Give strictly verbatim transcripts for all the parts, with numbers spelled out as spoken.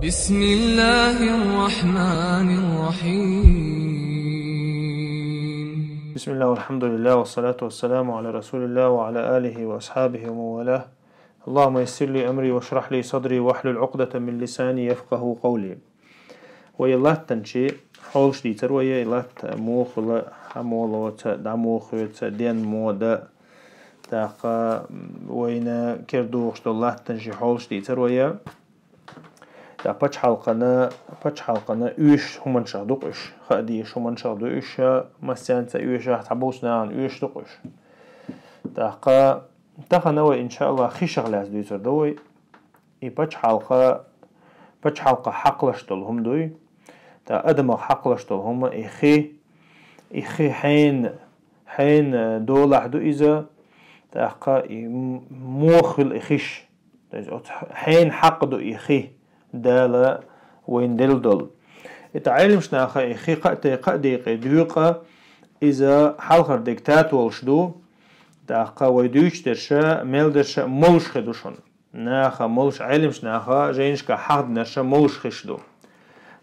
بسم الله الرحمن الرحيم. بسم الله والحمد لله والصلاة والسلام على رسول الله وعلى آله وأصحابه ومن والاه. اللهم يسر لي أمري واشرح لي صدري واحلل عقدة من لساني يفقهوا قولي. Вай латтанчи хьолаш дийцар вай, латта мохула, хьамолоца, дамохуца, ден мода. ТӀаккха вайна кердухаш дола латтанчи хьолаш дийцар вай. ТӀаккха пачхьалкхана, пачхьалкхана уьш хӀуманшах дукъуш, хаа деш хӀуманшах ду уьш, массанца уьшах цхьаболча нахана уьш дукъуш. ТӀаккха тахана вай, иншааллах, хишах лаьца дуьйцар да вай. И пачхьалкха, пачхьалкха хьакхалаш дола хӀума дуй. ТӀа адамах хьакхалаш дола хӀума, и хи, и хи хьен, хьен долахь ду иза, тӀаккха и м-, мох хила и хиш. То есть оц хьен хьакъ ду и хи, Дала вайна делла долу. И тӀа Ӏелимаш наха и хи кхаъ те-, кхаъ декъе дуьйкъа, иза хьалхар дег татолаш ду, тӀаккха вай дуьйцуш дерша, мел дерша молуш хи ду шуна. Наха молуш, Ӏелимаш наха жайнашка хьахдинарша молуш хиш ду.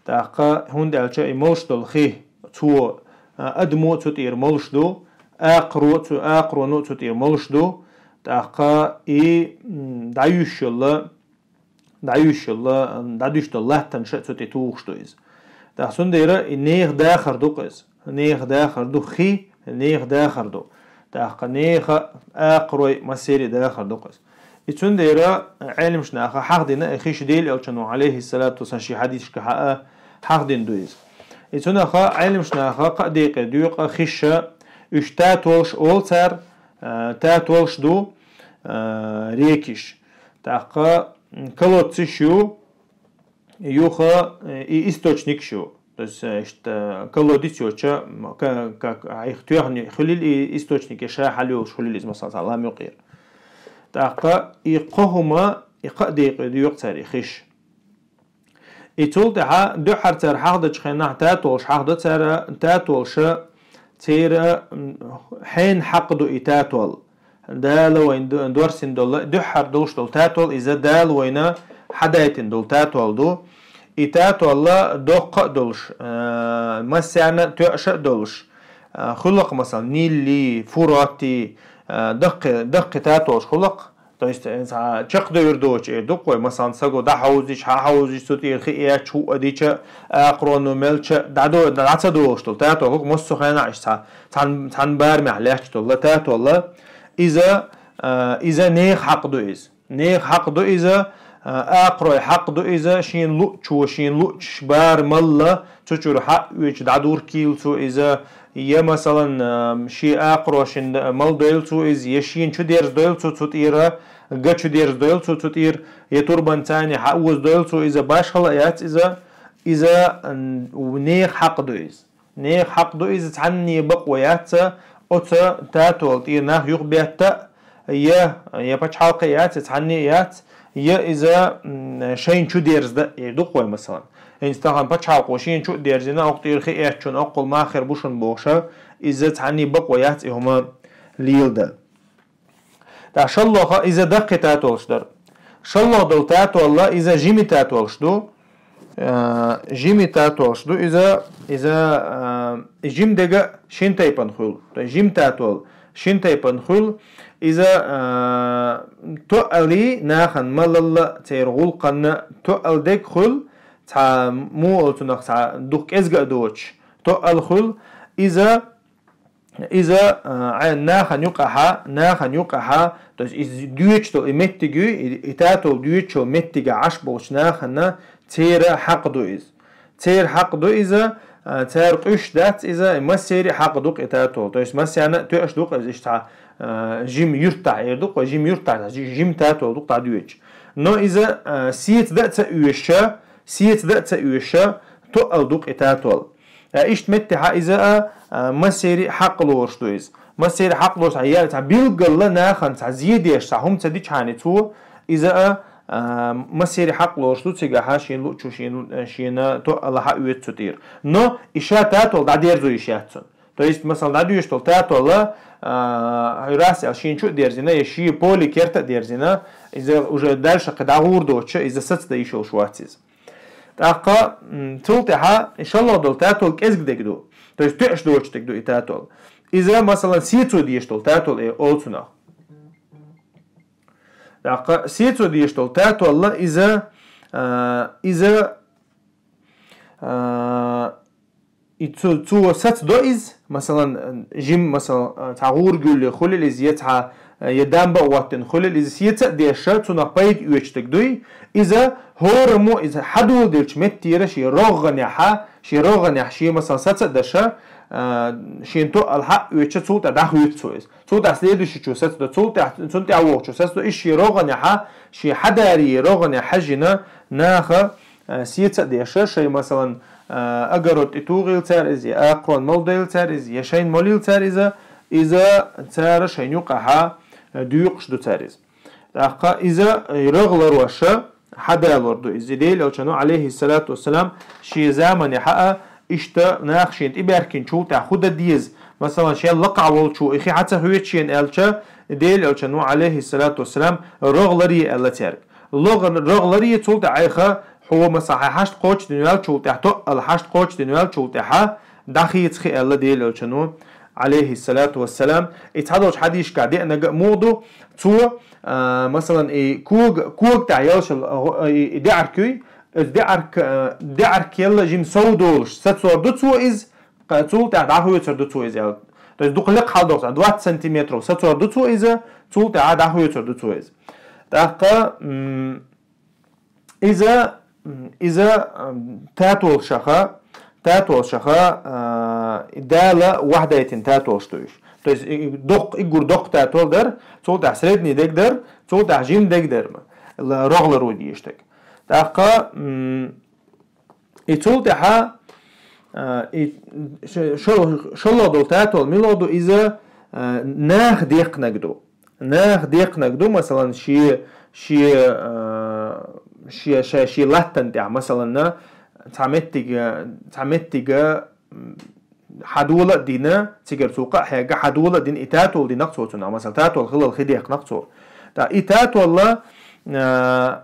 ТӀаккха хӀунда аьлча и молуш долу хи, цо, а, адамо а цу тӀера молуш ду, акхаро а цу, акхароно а цу тӀера молуш ду, тӀаккха и, м, дӀаюьйш йолла, дӀаюьйш йолла, дӀадуьйш долу латтанаш а цу тӀе тухуш ду иза. ТӀаккха цундела и нехан дахар ду-кх иза. Нехан дахар ду хи, нехан дахар ду. ТӀаккха нехан акхарой массери дахар ду-кх иза. И цундела Ӏелимаш наха хьахдина, и хиш Дела Элчано, алейхиссалату вассалам, ши хьадисашка хьа-, хьахдина ду иза. И цунаха Ӏелимаш наха кхаъ декъе дуьйкъа хиша, уьш татолаш олу цара, а, татолаш ду, а, рекиш. ТӀаккха, м, колодцеш ю, юха, э, и источникаш ю. То есть, э, иштта колодец йоцча, м, ка-, как, а, их тоьхна хуьлил и источник, я ша хьал йолуш хуьлил иза, масала, цхьа лам юкъера. ТӀаккха и кхо хӀума, и кхаъ декъе дуьйкъа цара и хиш. И цул тӀаьхьа дуьххьара цара хьахдачу хенахь татолаш хьахдо цара, татолаша церан, м, хьенан хьакъ ду и татол. Дала вайна д-, дорсина долу, дуьххьара долуш долу татол, иза Дала вайна хьадайтина долу татол ду. И татолла доккха а долуш, а, массарна а тоьаша а долуш, а, хуьлу-кх, масала, Нилли, Фурати, а, даккхи, даккхи татолаш хуьлу-кх. То есть, э, цхьа чекхдевр доцуш эр ду-кх вай, масала, саго дӀахьовзийча, хьахьовзийча, цу тӀера хи эцча, хӀуъа дича, акхароно мелча, дӀадо-, дӀа ца долуш долу татол хӀу-кх, массо а хенахь иштта цхьа, цхьан, цхьан барамехь лаьтташ долу татолла. Иза, а, иза нехан хьакъ ду иза. Нехан хьакъ ду иза, а, акхарой хьакъ ду иза, шена луъчо, шена луъчуш барамалла, цу чуьра хьаъ оьцуш дӀадург кийла цо иза, я, масалан, а, шен акхаро шина д-, мала дойла цо иза, я шена чу дерза дойла цо цу тӀера, га чу дерза дойла цо цу тӀера, я турбанца хьаоза дойла цо иза, башхала а яц иза, иза, м, нехан хьакъ ду иза. Нехан хьакъ ду иза, цхьанне бакъо яц оцу татол тӀера нах юхабетта, я, я пачхьалкхе яц, я цхьанне яц, я иза, м, шайна чу дерза дан, эр ду-кх вай, масалан. ХӀинца тахана пачхьалкхо шена чу а дерзина, окху тӀера хи эцчунна, оккхул мах хир бу шуна бохуша, иза цхьанне бакъо яц и хӀума леладан. ТӀаккха шолгӀа иза даккхи татолаш дара. ШолгӀа долу татолла иза жима татолаш ду. Э, жима татолаш ду иза, иза, э, жима дега шин тайпана хуьлу. То есть жима татол шин тайпана хуьлу. Иза, э, тоъали нахана малалла церан гӀуллакхана тоъал дег хуьлу, цхьа муха олу цунах, цхьа дукха кӀезга а доцуш тоъал хуьлу. Иза Иза, а, нахана юкъахьа, нахана юкъахьа, то есть иза доьчу долу и меттиг ю, и, и татол доьчу меттига Ӏаш болчу нахана церан хьакъ ду иза. Церан хьакъ ду иза, а, цара къуьш дац иза, и массери хьакъ ду-кх и татол. То есть массарна а тоьаш ду-кх иза, иштта, а, жима юьртахь эр ду-кх, жима юьртахь, жи-, жима татол ду-кх дӀадоьчу. Но иза, а, сеца дан а ца оьша, сеца дан а ца оьша, тоъал ду-кх и татол. Э, иштта меттехьа иза а, а, массери хьакъ лоруш ду иза. Массери хьакъ лоруш, цхьа я-, цхьа билггала нахана цхьа зе деш, цхьа хӀума ца дичхьана цо, иза а, а, массери хьакъ лоруш ду цигахьа шена луъчу, шена, шена тоъала хьаоьцу цу тӀера. Но и ша татол дӀадерзо йиш яц цунна. То есть, масала, дӀадоьшуш долу татола, а, хьуьрас аьлла шена чу а дерзина, я шен поле керта а дерзина, иза уже дальше кхин дӀагӀур доцуша, иза сацадан йиш йолуш вац иза. ТӀаккха, м, цул тӀаьхьа шоллагӀа дола татол кӀезига дег ду. То есть тоьаш доцу дег ду и татол. Иза, масалан, сецо дезаш дола татол э, олу цунах. ТӀаккха сецо дезаш дола татолла иза, а, иза, а, и цу, цо саца до иза, масалан, жим, масалан, цхьа гӀур гуьлле хуьлил иза, я цхьа, я дамба а гӀоттина хуьлил иза, сеца а дезаш, цунах пайда оьцуш дег дуй, иза хӀораммо, иза хьадоладелча меттера шен рогӀанехьа, шен рогӀанехь шен, масалан, саца а даш, а, шен тоъал хьа а оьцуш, цул тӀаьхьа дӀахоьцу цо иза. Цул тӀаьхьа следующий чу саца до, цул тӀаьхьа, цунна тӀаьхьа вогӀучу саца до, иза шен рогӀанехьа, шен хьадаре рогӀанехь хьаьжжина наха, а, сеца а деш, шайн, масалан, а, огород тӀе тухийла цара иза, я акхарон молдайла цара иза, я шайна молийла цара иза, иза цара шайн юкъахьа, а, доькъуш ду цара иза. ТӀаккха иза, э, рогӀ ларош хьадалор ду иза. Делан Элчано, Ӏалайхиссалату вассалам, шен заманехьа а иштта наха шена тӀебаьхкинчул тӀаьхьа хӀун дан деза. Масалан, шел лакхахь волчо и хи хьа ца хоьцу шена аьлча, Делан Элчано, Ӏалайхиссалату вассалам, рогӀ ларе аьлла цаьрга. ЛогӀ-, рогӀ ларе, цул тӀаьхьа айхьа хьо, масалан, хьайн хьашт кхочушдина ваьллачул тӀаьхьа, тоъал хьашт кхочушдина ваьллачул тӀаьхьа, дӀахеца хи аьлла Делан Элчано, Ӏалайхиссалату вассалам. И цхьадолчу хьадисашкахь деанарг а муха ду, цо, а, масалан, и кога, кога тӀехь ялшал, а, и, и даьӀарг юй, оцу даьӀарг, а, даьӀарг елла жима сов долуш сацор ду цо иза, ткъа цул тӀаьхьа дӀахоьцур ду цо иза аьлла. То есть дукха лекха хьал дохуш, двадцать сантиметров сацор ду цо иза, цул тӀаьхьа дӀахоьцур ду цо иза. ТӀаккха, м, иза, м, иза, м, татолшаха, татолшаха, а, Дала вахьдайтина татолш ду уьш. То есть, и, и доккха, иггур доккха татол дар, цул тӀаьхьа средний дег дар, цул тӀаьхьа жим дег дар, ла-, рогӀ ларо дезаш дег. ТӀаккха, м, И цул тӀаьхьа, а, и ш-, шо-, шоллагӀа долу татол мила ду иза, а, наха деккхинарг ду. Наха деккхинарг ду, масалан, шен, шен, а, шен, шен, шен латтана тӀехь, масалан, цхьа меттига, цхьа меттига, м, хьадола а дина, цигара цо къа а хьегна, хьадола а дина, и татол динарг цо цунах, масалан, татол хилал хи деккхинарг цо. ТӀаккха и татолла, а,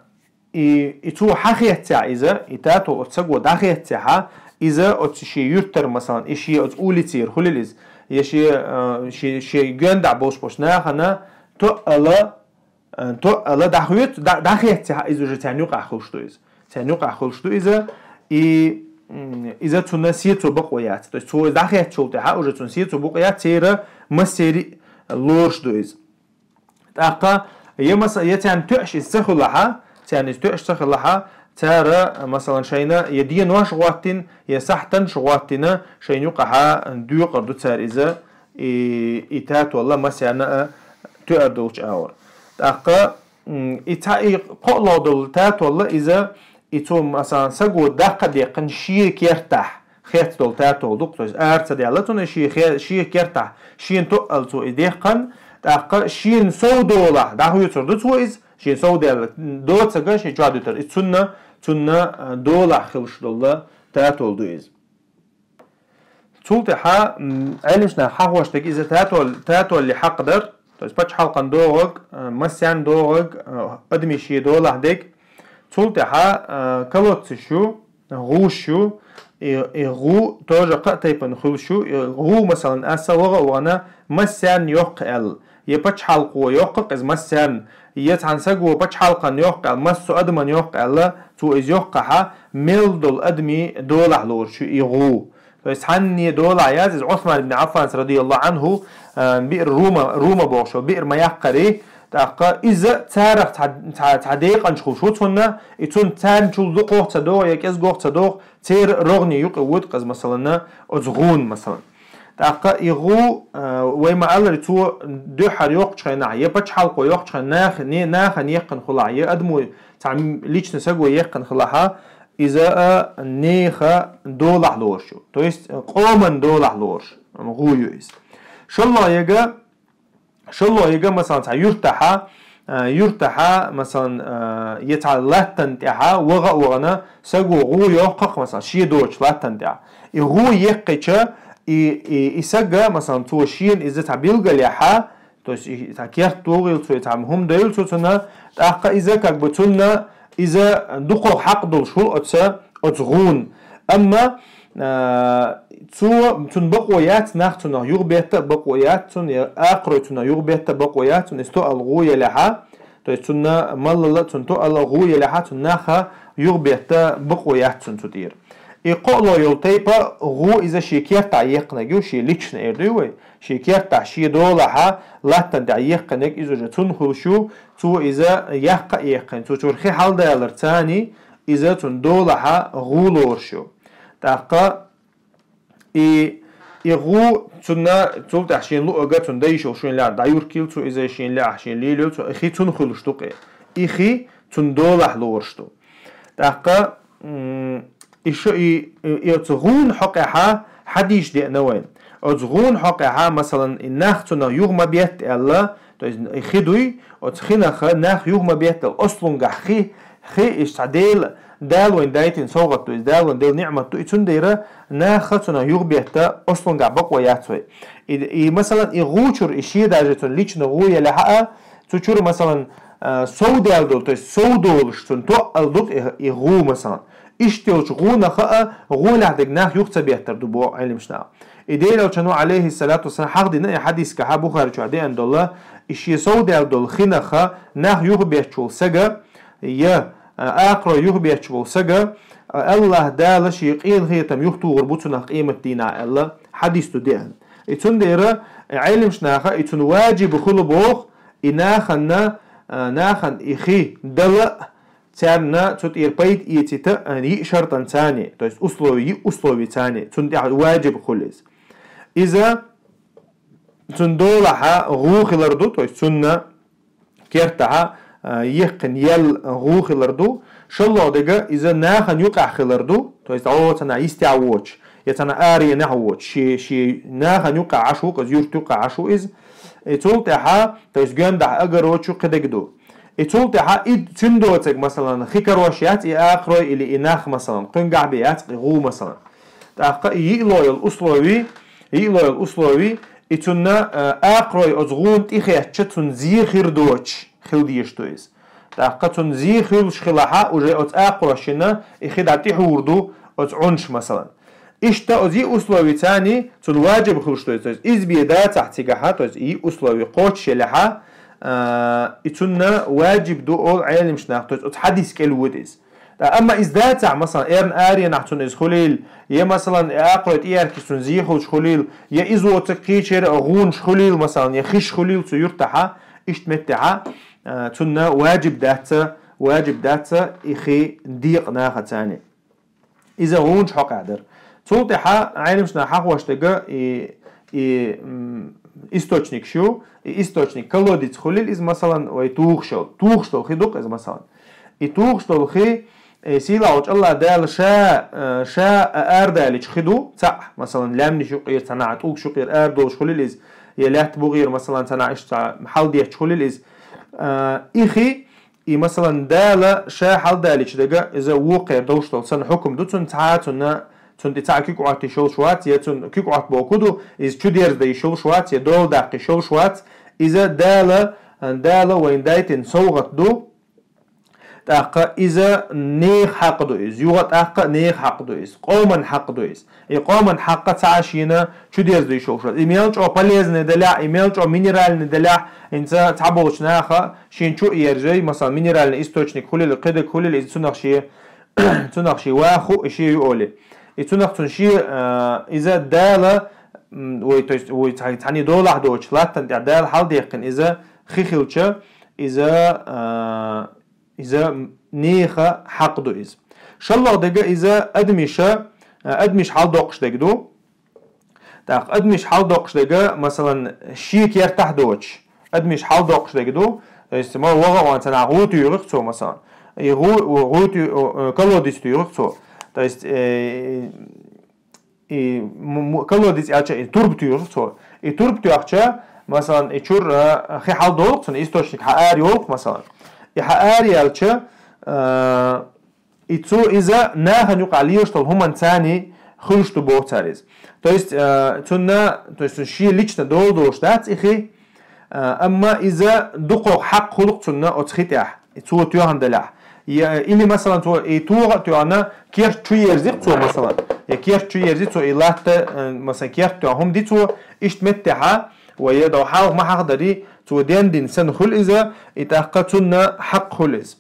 И, и цо хьахеццехь иза, и татол оцу саго дӀахеццехьа, иза оцу шен юьртара, масалан, и шен оцу улицера хуьлил иза, я шен, а, шен, шен гоьндахь болуш болчу нахана тоъала, а, тоъала дӀахоьцу, дӀа-, дӀахеццехьа иза уже царна юкъахь хуьлуш ду иза. Царна юкъахь хуьлуш ду иза, и, м, иза цунна сецо бакъо яц. То есть цо иза дӀахецчул тӀаьхьа уже цунна сецо бакъо яц, церан массеран а лоруш ду иза. ТӀаккха, я маса-, я царна тоьаш иза ца хилахьа, царна иза тоьаш ца хилахьа, цара, масалан, шайна я денош гӀоттина, я сахьтанаш гӀоттина, шайна юкъахьа доькъур ду цара иза, и, и татолла масарна а тоьар долчу агӀор. ТӀаккха, м, и цхьа и кхоалгӀа долу татолла иза, и цо, масалан, саго даккха а деккхина шен кертахь, хецна долу татол ду-кх, то есть ара ца даьлла цунна, шен хе-, шен кертахь, шена тоъал цо и деккхина, тӀаккха шена сов долахь дӀахоьцур ду цо иза, шена сов даьлла доцург шен чохь дуьтур, и цунна, цунна, а, долахь хилуш долу татол ду иза. Цул тӀаьхьа, м, Ӏелимаш наха хьахош дерг иза татол-, татолле хьакъ дар, то есть пачхьалкхан догӀург, а, массарна догӀург, а, адамийн шен долахь дерг. Цул тӀаьхьа, а, колодцаш ю, гӀуш ю, и, и гӀу тоже кхаа тайпана хуьлуш ю, и гӀу, масалан, аса ваха а вахана, массарна йоккху аьлла, я пачхьалкхо йоккху-кх иза массарна, я цхьана саго пачхьалкхана йоккху аьлла, массо а адамна йоккху аьлла, цо иза йоккхахьа, мел долу адамийн долахь лоруш ю и гӀу. То есть цхьанне долахь яц иза, Ӏусман ибн Ӏаффанс, радияллаху Ӏанху, а, биър Рума, Рума бохуш йолу биър ма яккхарий, тӀаккха иза царах цхьа, цхьа, цхьа декъанча хуьлуш ву цунна, и цунна царначул дукхох ца догӀу, я кӀезгох ца догӀу, церан рогӀане юкъа вуьту-кх иза, масалан, оцу гӀуна, масалан. ТӀаккха и гӀу, а, вай ма-аллара, цо дуьххьара йоккхучу хенахь, я пачхьалкхо йоккхучу хенахь, наха-, не-, нахана еккхина хилахь, я адамо, цхьа личный саго еккхина хилахьа, иза а нехан долахь лоруш ю. То есть, къоман долахь лоруш гӀу ю иза. ШоллагӀа яга, шоллагӀа яга, масалан, цхьа юьртахьа, а, юьртахьа, масалан, а, я цхьа латтана тӀехьа ваха а вахана, саго гӀу йоккху-кх, масалан, шен доцучу латтана тӀехь. И гӀу еккхича, и, и, и сага, масалан, цо шена иза цхьа билгалъяхьа, то есть и цхьа керт тухийла цо, и цхьа хӀума дойла цо цунна, тӀаккха иза как бы цунна, иза дукхох хьакъ долуш хуьлу оцу оцу гӀуна. Амма, а, цо, цунна бакъо яц, нах цунах юхабетта а бакъо яц цунна, я акхарой цунах юхабетта а бакъо яц цунна, иза тоъал гӀу елехьа, то есть цунна маллала, цунна тоъала гӀу елехьа, цунна наха юхабетта бакъо яц цунна цу тӀера. И кхоалгӀа йолу тайпа гӀу иза шен кертахь еккхинарг ю, шен личный эр ду вай, шен кертахь, шен долахьа латтана тӀехь еккхинарг иза уже цунна хуьлуш ю, цо иза яккха а яьккхина, цо чуьра хи хьалдаларца, иза цунна долахьа гӀу лоруш ю. ТӀаккха и, и гӀу цунна, цул тӀаьхьа шена луъург цунна дан йиш йолуш шена лаьа дӀаюркийла цо, иза шена лаьа шена лелайойла цо, и хи цунна хуьлуш ду-кх. И хи цунна долахь лоруш ду. ТӀаккха, м, и шу, и, и, и оцу гӀуна хьокъехьа хьадисаш деана вайна. Оцу гӀуна хьокъехьа, масалан, и нах цунах юха ма бетта аьлла, то есть и хи дуй, оцу хинах нах юха ма бетта аьлла, ослунгахь хи, хи иштта цхьа Дела, Дала вайна дайтина совгӀат ду иза, Дала вайна делла ниӀмат ду, и цундела наха цунах юха бетта ослунгахь бакъо яц вай. И, и, масалан, и гӀу чуьра, и шен даже цунна личный гӀу елехьа а, цу чуьра, масалан, а, сов даьлла долу, то есть сов долуш цунна тоъал ду-кх и, и гӀу, масалан. Иштта йолчу гӀунах а гӀолехь дерг нах юха ца беттар ду, боху Ӏеламнаха. И Делан Элчано, алейхиссалату вассалам, хьахдина и хьадисехь, Бухари чохь деана долу, и шен сов даьлла долу хинах нах юха бетташ волу сага, я, а, акхарой юха бетташ волу сага, а, Аллаха Дала шен къинхетам юхатухур бу цунах къематдийнахь аьлла, хьадис ду деана. И цундела Ӏеламнаха и цунна ваджиб хуьлу боху, и нахана, а, нахана и хи дала а, царна цу тӀера пайда эцийта а йиъ шартанца, то есть условий, йиъ условица, цунна тӀехь ваджиб хуьлу иза. Иза цунна долахьа гӀу хилар ду, то есть цунна кертахьа, а, еккхина ял гӀу хилар ду, шолгӀа дерг иза нахана юкъахь хилар ду, то есть гӀо цхьана йистехь воцуш, я цхьана аренехь воцуш, шен, шен нахана юкъахь Ӏаш ву-кх иза, юрт юкъахь Ӏаш ву иза. И цул тӀаьхьа, то есть гондахь огород чу кхидерг ду. И цул тӀаьхьа и цуьнан доцург, масалан, хи карош яц и акхарой или и нах, масалан, кхуьнгахь бен яц и гӀу, масалан. ТӀаккха и йиъло йолу условий, йиъло йолу условий, и цунна, а, акхарой оцу гӀуна тӀехӀоьттича, цунна зе хир доцуш хила дезаш ду иза. ТӀаккха цунна зе хуьлуш хилахьа, уже оцу акхарошна и хи дӀа тӀехьур ду оцу Ӏунаш, масалан. Иштта оцу йиъ условица цунна ваджиб хуьлуш ду иза. То есть иза бен дацахь цигахьа, то есть йиъ условий кхочуш елехьа, а, и цунна ваджиб ду олу Ӏеламнаха, то есть оцу хьадис кӀел воьду иза. Ткъа амма иза дацахь, масалан, эрна аренахь цунна иза хуьлийла, я, масалан, и акхарой тӀеэцча цунна зе хуьлуш хуьлийла, я иза воцург кхечеран гӀунаш хуьлийла, масалан, я хиш хуьлийла цу юьртахьа, иштта меттехьа, а, цунна ваджиб дац, ваджиб дац и хи декъа нахаца. Иза гӀуна хьокъехь дара. Цул тӀаьхьа Ӏеламнаха хьахош дерг и, и, м, источникаш ю, и источник колодец хуьлийла иза, масалан, вай тухуш йолу, тухуш долу хи ду-кх иза, масалан. И тухуш долу хи, э, сийлахь волчу Аллах Дала ша, э, ша а арадалийча хи ду, цхьаъ, масалан, лаьмнаш юкъера, цхьанхьа тӀулгаш юкъера арадолуш хуьлийла иза, я лаьтта бугӀера, масалан, цхьанхьа иштта хьалдетташ хуьлийла иза. Э, и хи, и, масалан, Дала ша хьалдалийча дерг, иза вукхера долуш долу санна хьукам ду цунна, цхьа а цунна, цунна тӀе цхьа а куьг Ӏотта йиш йолуш вац, я цунна куьг Ӏотта боху ду, иза чудерзадан йиш йолуш вац, я дола даккха йиш йолуш вац, иза Дала, Дала вайна дайтина совгӀат ду, тӀаккха иза нехан хьакъ ду иза, юха тӀаккха а нехан хьакъ ду иза, къоман хьакъ ду иза. И къоман хьакъ цхьа а шена чудерзадан йиш йолуш вац. И мел чӀогӀа полезный далахь, и мел чӀогӀа минеральный далахь, хӀинца цхьаболчу наха шена чу а ерзай, масалан, минеральный источник хуьлийла, кхидерг хуьлийла, иза цунах шен, цунах шен ваха хуу, и шен ю олий. И цунах цунна шен, а, иза Дала, м, вай, то есть, вай цхьа-, цхьаьний долахь доцуш, латтана тӀехь Дала хьалдаьккхина иза хи хилча, иза, а, иза нехан хьакъ ду иза. ШолгӀа дерг иза адамаша, а, адамаш хьалдоккхуш дерг ду. ТӀаккха адамаш хьалдоккхуш дерг, масалан, шен кертахь доцуш, адамаш хьалдоккхуш дерг ду. То есть, ма ваха а ван цхьанхьа гӀу туьйхира-кх цо, масалан. И гӀу, гӀу туьй-, о, э, колодец туьйхира-кх цо. То есть, э, и м-, м-, колодец аьлча, и турба туьйхира-кх цо. И турба тоьхча, масалан, и чуьра, э, хи хьалдолу-кх цунна, источник хьаара йолу-кх, масалан. И хьаара яьлча, э, и цо иза нахана юкъахь лелаш долу хӀуманца хуьлуш ду боху цара иза. То есть, э, цунна, то есть, цунна шен лично дола долуш дац и хи, э, амма иза дукхох хьакъ хуьлу-кх цунна оцу хи тӀехь, и цо тоьхна далахь. Я, или, масалан, цо и тогӀа а тоьхна, керта чу ерзи цо, масалан. Я керта чу ерзи цо и латта, э, масалан, керта тоьхна хӀума ди цо, иштта меттехьа, вай я дов хьалха ма хьахдари, цо дендина санна хуьлу иза, и тӀаккха цунна хьакъ хуьлу иза.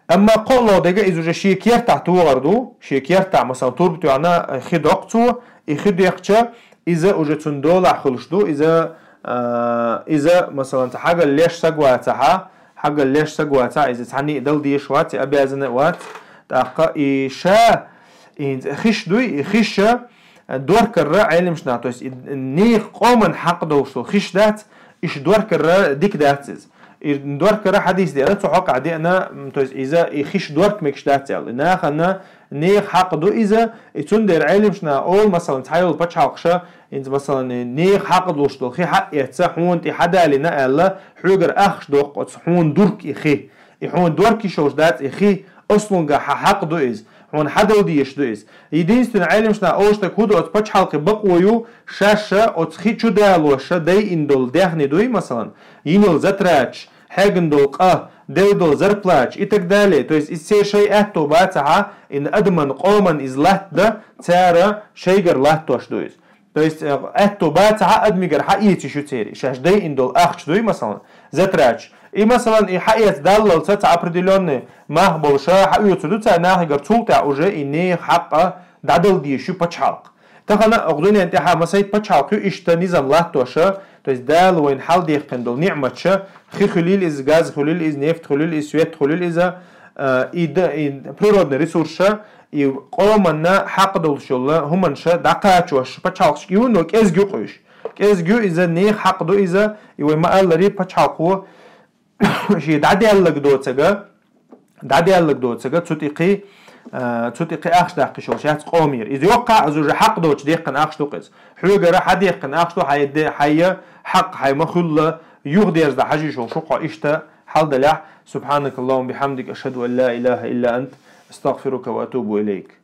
Амма кхоалгӀа дега иза уже шен кертахь тогӀар ду, шен кертахь, масалан, турба тоьхна, э, хи доккху цо, и хи дехча, иза уже цунна долахь хуьлуш ду, иза, э, иза, масалан, цхьа хьагал леш саг вацахьа, хьагал леш саг вацахьа, иза цхьанна а дала дезаш вац, и обязан а вац, тӀаккха и ша, и хиш дуй, и хиша, э, доркарра Ӏелимаш наха, то есть и нехан къоман хьакъ долуш долу хиш дац, иш доркарра дика дац иза. И доркарра хьадис деана, цу хьокъехь деана, м, то есть иза и хиш дорка мегаш дац аьлла. И нахана нехан хьакъ ду иза, и цундела Ӏелимаш наха олу, масалан, цхьайолу пачхьалкхаша, хӀинца, масалан, нехан хьакъ долуш долу хи хьаэца, хьуна тӀе хьадалийна аьлла, хьоьгара ахча доккху оцу, хьуна дурка и хи. И хьуна дорка йиш йолуш дац и хи, аслунгахь хьан хьакъ ду иза, хьуна хьадала дезаш ду иза. Единственно, Ӏелимаш наха олуш дерг хӀун ду, оцу пачхьалкхан бакъо ю, шаьш оцу хи чудалоша дайина долу даьхни дуй, масалан, йина йолу затраташ, хьегна долу къа, делла долу зарплаташ и так далее. То есть иза церан шайн аьтто бацахьа, и адаман, къоман иза латтадан, цара шайгара латтош ду иза. То есть, э, аьтто бацахьа, адамигара хьаэца йиш ю церан, шаьш дайина долу ахча дуй, масалан, затраташ. И, масалан, и хьаэца даллалца цхьа определённый мах болуша хьаоьцур ду цара нахигара, цул тӀаьхьа уже и нехан хьакъ дӀадала дезаш ю пачхьалкх. Тахана оха дуьнен тӀехьа масайта пачхьалкх ю иштта низам латтоша, то есть Дала вайна хьалдаьккхина долу ниъматаша, хи хуьлийла иза, газ хуьлийла иза, нефть хуьлийла иза, свет хуьлийла иза, э, и д-, и природный ресурсша, и къоманна хьакъ долуш йолу хӀуманаш дӀакхачош пачхьалкхашка ю, но кӀезиг ю-кх уьш. КӀезиг ю иза, нехан хьакъ ду иза, и вай ма-аллара, пачхьалкхо шен дӀадаьлларг доцург, дӀадаьлларг доцург, цу тӀе кхин, а, цу тӀе кхин ахча даккха йиш йолуш яц къомера. Иза йоккхахь, иза уже хьакъ доцуш даьккхина ахча ду-кх иза. Хьоьгара хьадаьккхина ахча ду, хьайн де-, хьайн хьакъ хьайн ма хуьллу, юхадерза хьажа йиш йолуш ю-кх хьо иштта хьал далехь. سبحانك اللهم وبحمدك، أشهد أن لا إله إلا أنت، أستغفرك وأتوب إليك.